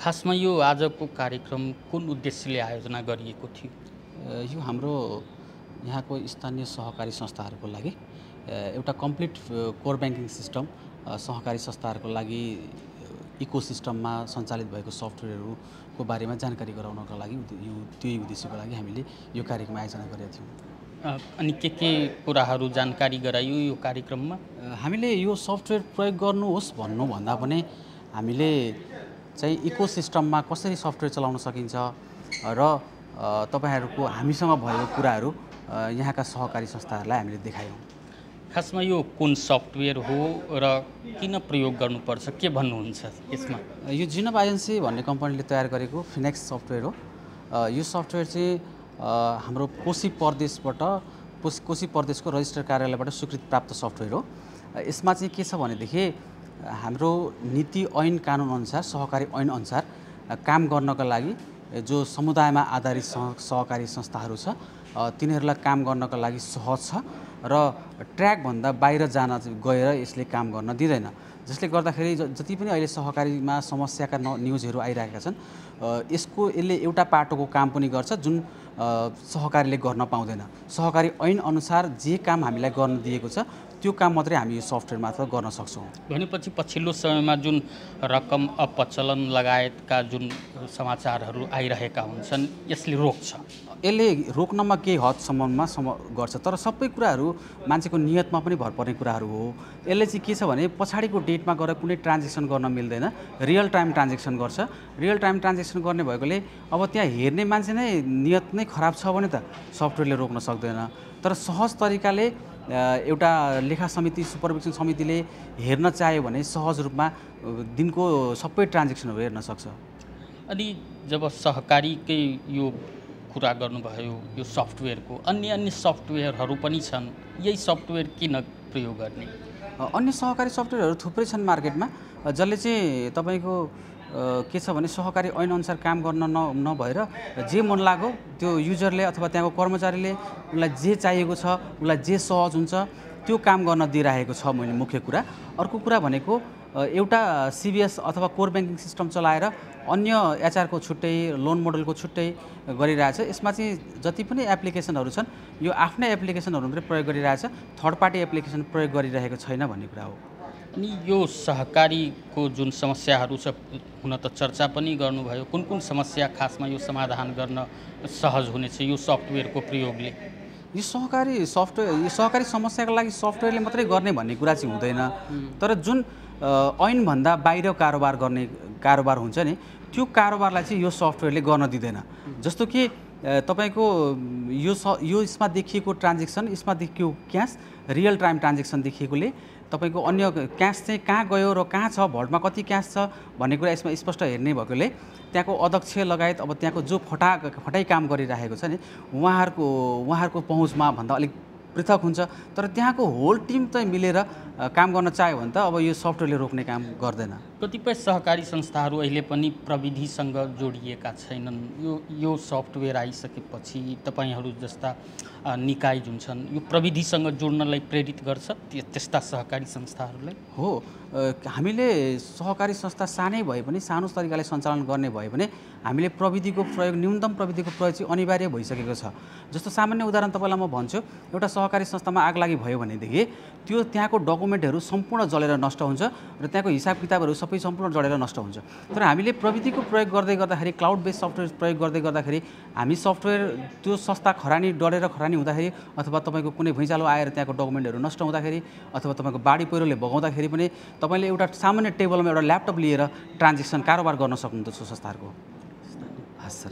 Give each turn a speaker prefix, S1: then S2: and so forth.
S1: खासमा यो आजको कार्यक्रम कुन उद्देश्यले आयोजना गरिएको थियो?
S2: यो हाम्रो यहाँको स्थानीय सहकारी संस्थाहरूको लागि एउटा कम्प्लिट कोर ब्याङ्किङ सिस्टम सहकारी संस्थाहरूको लागि इकोसिस्टममा सञ्चालित भएको सफ्टवेयरहरूको बारेमा जानकारी गराउनको लागि त्यही उद्देश्यको लागि हामीले यो कार्यक्रम आयोजना गरेका थियौँ।
S1: अनि के कुराहरू जानकारी गराइयो यो कार्यक्रममा?
S2: हामीले यो सफ्टवेयर प्रयोग गर्नुहोस् भन्नुभन्दा पनि हामीले चाहिँ इकोसिस्टममा कसरी सफ्टवेयर चलाउन सकिन्छ र तपाईहरुको हामीसँग भएको कुराहरू यहाँका सहकारी संस्थाहरूलाई हामीले देखायौँ।
S1: खासमा यो कुन सफ्टवेयर हो र किन प्रयोग गर्नुपर्छ, के भन्नुहुन्छ यसमा?
S2: यो जिनोभ एजेन्सी भन्ने कम्पनीले तयार गरेको फिनेक्स सफ्टवेयर हो। यो सफ्टवेयर चाहिँ हाम्रो कोशी प्रदेशको रजिस्टर कार्यालयबाट स्वीकृति प्राप्त सफ्टवेयर हो। यसमा चाहिँ के छ भनेदेखि हाम्रो नीति ऐन कानुन अनुसार सहकारी ऐन अनुसार काम गर्नका लागि जो समुदायमा आधारित सहकारी संस्थाहरू छ तिनीहरूलाई काम गर्नका लागि सहज छ र ट्र्याकभन्दा बाहिर जान गएर यसले काम गर्न दिँदैन। जसले गर्दाखेरि जति पनि अहिले सहकारीमा समस्याका न्युजहरू आइरहेका छन् यसले एउटा पाटोको काम पनि गर्छ जुन सहकारीले गर्न पाउँदैन। सहकारी ऐन अनुसार जे काम हामीलाई गर्न दिएको छ त्यो काम मात्रै हामी यो सफ्टवेयर मार्फत गर्न सक्छौँ।
S1: भनेपछि पछिल्लो समयमा जुन रकम अपचलन लगायतका जुन समाचारहरू आइरहेका हुन्छन् यसले रोक्छ?
S2: यसले रोक्नमा केही हदसम्ममा गर्छ, तर सबै कुराहरू मान्छेको नियतमा पनि भर पर्ने कुराहरू हो। यसले चाहिँ के छ भने पछाडिको डेटमा गएर कुनै ट्रान्जेक्सन गर्न मिल्दैन, रियल टाइम ट्रान्जेक्सन गर्छ। रियल टाइम ट्रान्जेक्सन गर्ने भएकोले अब त्यहाँ हेर्ने मान्छे नै नियत नै खराब छ भने त सफ्टवेयरले रोक्न सक्दैन। तर सहज तरिकाले एउटा लेखा समिति सुपरभिजन समितिले हेर्न चाह्यो भने सहज रूपमा दिनको सबै ट्रान्जेक्सनहरू हेर्न सक्छ।
S1: अनि जब सहकारीकै यो कुरा गर्नुभयो यो सफ्टवेयरको, अन्य सफ्टवेयरहरू पनि छन्, यही सफ्टवेयर किन प्रयोग गर्ने?
S2: अन्य सहकारी सफ्टवेयरहरू थुप्रै छन् मार्केटमा जसले चाहिँ तपाईँको के छ भने सहकारी ऐन अनुसार काम गर्न नभएर जे मन लाग्यो त्यो युजरले अथवा त्यहाँको कर्मचारीले उनलाई जे चाहिएको छ उनलाई जे सहज हुन्छ त्यो काम गर्न दिइरहेको छ। मैले मुख्य कुरा। अर्को कुरा भनेको एउटा सिबिएस अथवा कोर ब्याङ्किङ सिस्टम चलाएर अन्य एचआरको छुट्टै लोन मोडलको छुट्टै गरिरहेछ। यसमा चाहिँ जति पनि एप्लिकेसनहरू छन् यो आफ्नै एप्लिकेसनहरू मात्रै प्रयोग गरिरहेछ, थर्ड पार्टी एप्लिकेसन प्रयोग गरिरहेको छैन भन्ने कुरा हो।
S1: अनि यो सहकारीको जुन समस्याहरू छ हुन त चर्चा पनि गर्नुभयो, कुन कुन समस्या खासमा यो समाधान गर्न सहज हुनेछ यो सफ्टवेयरको प्रयोगले?
S2: यो सहकारी समस्याको लागि सफ्टवेयरले मात्रै गर्ने भन्ने कुरा चाहिँ हुँदैन, तर जुन ऐनभन्दा बाहिर कारोबार हुन्छ नि त्यो कारोबारलाई चाहिँ यो सफ्टवेयरले गर्न दिँदैन। जस्तो कि तपाईको यो यसमा देखिएको ट्रान्जेक्सन, यसमा देखिएको क्यास रियल टाइम ट्रान्जेक्सन देखिएकोले तपाईको अन्य क्यास चाहिँ कहाँ गयो र कहाँ छ, भल्टमा कति क्यास छ भन्ने कुरा यसमा स्पष्ट हेर्ने भएकोले त्यहाँको अध्यक्ष लगायत अब त्यहाँको जो फटाइ काम गरिरहेको छ नि उहाँहरूको पहुँचमा भन्दा अलिक पृथक हुन्छ। तर त्यहाँको होल टिम चाहिँ मिलेर काम गर्न चाह्यो भने त अब यो सफ्टवेयरले रोक्ने काम गर्दैन।
S1: कतिपय सहकारी संस्थाहरू अहिले पनि प्रविधिसँग जोडिएका छैनन्। यो सफ्टवेयर आइसकेपछि तपाईहरू जस्ता निकाय जुन छन् यो प्रविधिसँग जोड्नलाई प्रेरित गर्छ त्यस्ता सहकारी संस्थाहरूलाई?
S2: हो, हामीले सहकारी संस्था सानै भए पनि सानो तरिकाले सञ्चालन गर्ने भए पनि हामीले प्रविधिको प्रयोग न्यूनतम प्रविधिको प्रयोग चाहिँ अनिवार्य भइसकेको छ। जस्तो सामान्य उदाहरण तपाईँलाई म भन्छु, एउटा सहकारी संस्थामा आगलागी भयो भनेदेखि त्यो त्यहाँको डकुमेन्टहरू सम्पूर्ण जलेर नष्ट हुन्छ र त्यहाँको हिसाब किताबहरू सबै सम्पूर्ण जलेर नष्ट हुन्छ। तर हामीले प्रविधिको प्रयोग गर्दै गर्दाखेरि क्लाउड बेस्ड सफ्टवेयर प्रयोग गर्दै गर्दाखेरि हामी सफ्टवेयर त्यो संस्था डढेर खरानी हुँदाखेरि अथवा तपाईँको कुनै भुइँचालो आएर त्यहाँको डकुमेन्टहरू नष्ट हुँदाखेरि अथवा तपाईँको बाढी पहिरोले बगाउँदाखेरि पनि तपाईँले एउटा सामान्य टेबलमा एउटा ल्यापटप लिएर ट्रान्जेक्सन कारोबार गर्न सक्नुहुन्छ संस्थाहरूको। हस् सर।